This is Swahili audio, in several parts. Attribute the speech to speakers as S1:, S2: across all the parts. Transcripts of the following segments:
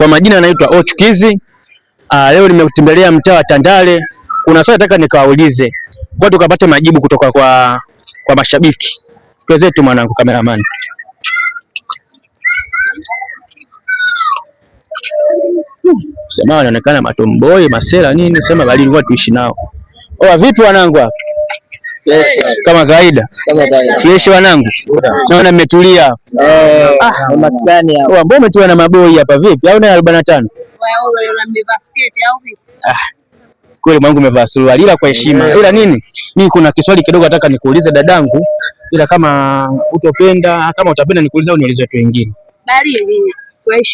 S1: Kwa majina anaitwa Ochukizi. Leo nimetembelea mtaa wa Tandale. Kuna swali nataka nikawaulize kwa tukapate majibu kutoka kwa mashabiki. Tuwezetu mwanangu cameraman. Sema wanaonekana matomboi, masela nini, sema bali ilikuwa tuishi nao. Oa vipi wanangu hapa? Kama kawaida. Fresh wanangu. Naona mmetulia.
S2: Ah, maskani hapo.
S1: Oa, mbona umetulia na maboi hapa vipi? Au na 45? Ah, kweli mwanangu umevaa suruali ila kwa heshima. Ila nini? Mimi kuna kiswali kidogo nataka nikuulize dadangu, ila kama utopenda, kama utapenda nikuulize au niulize watu wengine.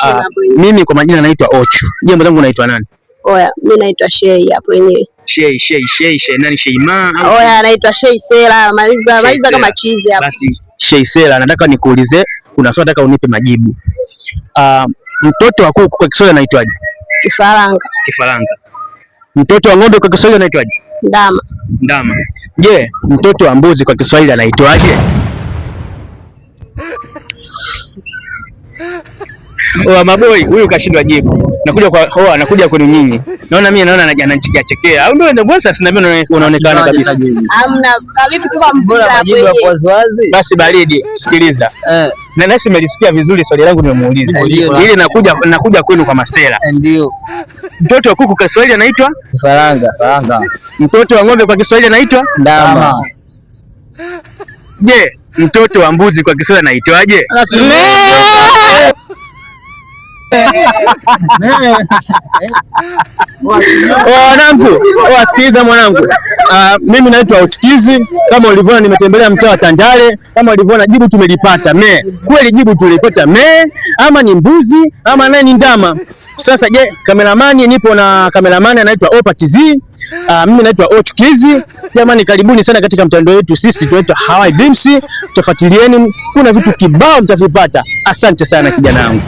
S1: Ah, mimi kwa majina naitwa Ochu. Je, mwenzangu unaitwa nani?
S3: Oya, mi naitwa Shei hapo yenyewe.
S1: Shei, Shei, Shei, Shei nani Sheima?
S3: Oya, naitwa Shei Sela. Maliza
S1: Shei
S3: maliza
S1: Sela.
S3: kama chizi hapo.
S1: Basi Shei Sela, nataka nikuulize, kuna swali nataka unipe majibu. Ah, mtoto wa kuku kwa Kiswahili anaitwaje?
S3: Kifaranga,
S1: Kifaranga. Mtoto wa ng'ombe kwa Kiswahili anaitwaje?
S3: ndama,
S1: Ndama. Je, mtoto wa mbuzi kwa Kiswahili anaitwaje? Oa maboi, huyu kashindwa jibu. Nakuja kwa oa, nakuja kwenu nyinyi. Naona mimi naona anajichekea chekea. Au ndio ndio sasa na mimi unaonekana kabisa.
S3: amna karibu kwa
S2: Bora
S3: mpira hapo
S2: majibu hapo
S3: yenyewe.
S2: waziwazi.
S1: Basi baridi, sikiliza.
S2: Eh,
S1: Na nasi nimelisikia vizuri swali langu nimemuuliza.
S2: Ndio.
S1: Ili nakuja kwenu kwa masela.
S2: Ndio.
S1: Mtoto wa kuku kwa Kiswahili anaitwa?
S2: Kifaranga, faranga.
S1: Mtoto wa ng'ombe kwa Kiswahili anaitwa?
S2: Ndama.
S1: Je, mtoto wa mbuzi kwa Kiswahili anaitwaje? Wanangu, wasikiliza mwanangu. Mimi naitwa Ochikizi. Kama ulivyoona nimetembelea mtaa wa Tandale, kama ulivyoona jibu tumelipata me. Kweli jibu tulipata me, ama ni mbuzi ama naye ni ndama. Sasa je, kameramani, nipo na kameramani anaitwa Opa TZ. Mimi naitwa Ochikizi. Jamani, karibuni sana katika mtandao wetu, sisi tunaitwa Hawaii Dreams. Tufuatilieni, kuna vitu kibao mtavipata. Asante sana kijana wangu.